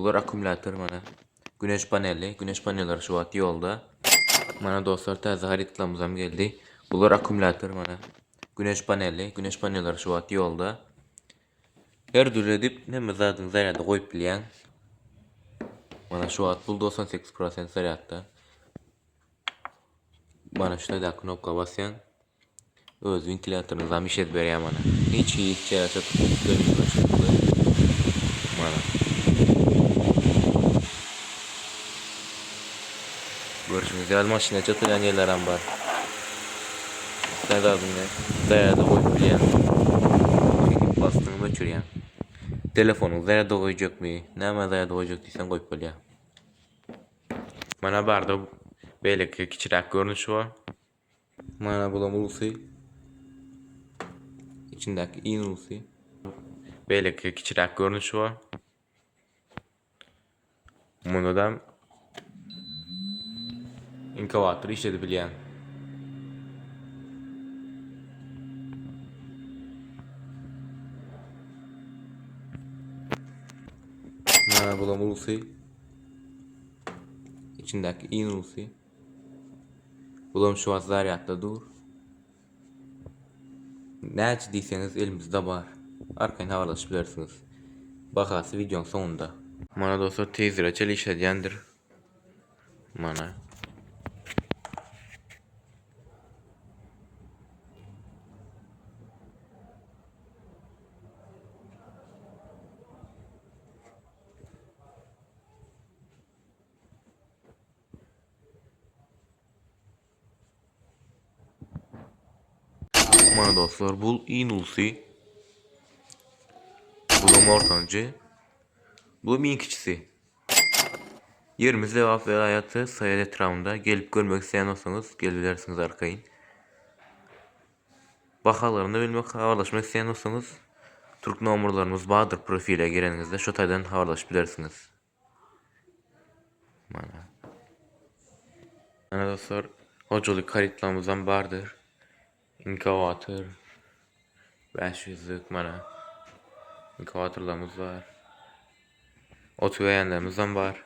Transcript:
Bular akkumulýator mana. Güneş paneli, güneş panelleri şu wagt ýolda. Mana dostlar täze harytlarymyzam geldi. Bular akkumulýator mana. Güneş paneli, güneş panelleri şu wagt ýolda. Her dürli edip hemme zadyňy zarýada goýup bilýäň. Mana şu wagt bul 98% zarýadda. Mana şu taýdaky knopka basýaň. Öz wentilýatoryňyzam işledip berýär mana. Hiç hili ihtiýaç ýok dönmüşlikli. Mana. Görşüňiz ýaly maşyna çatylýan ýerlerem bar. Islän zadyňy zarýada goýup bilýäň. Şeýdip basdyňmy öçürýäň. Telefonyňy zarýada goýjakmy, näme zarýada goýjak diýseň goýup bolýar. Mana barda beýleki kiçiräk görnüşi bar. Mana bulam ulusy. Içindäki iň ulusy. Beýleki kiçiräk görnüşi bar. Munda-da inkubator işledip bilýän. Mana bulam ulusy. Içindäki iň ulusy. Bulam şu wagt zarýadda dur. Näçe diýseňiz elimizde bar. Arkaýyn habarlaşyp bilersiňiz. Bahasy wideoň soňunda. Mana dostlar tizräk çel işledýändir. Mana. Mana dostlar bul iň ulusy. Bulam ortanjy. Bulam iň kiçisi. Ýerimiz Lebap welaýaty Saýat etrabynda. Gelip görmek isleýän bolsaňyz gelibilersiňiz arkaýyn. Bahalaryny bilmek habarlaşmak isleýän bolsaňyz türk nomerlarymyz bardyr profile gireniňizde şo taýdan habarlaşyp bilersiňiz. Mana. Mana dostlar, hojalyk harytlarymyzam bardyr. Inkubator 500-lük mana. Inkubatorlarymyz bar. Otubeýänlerimizem bar.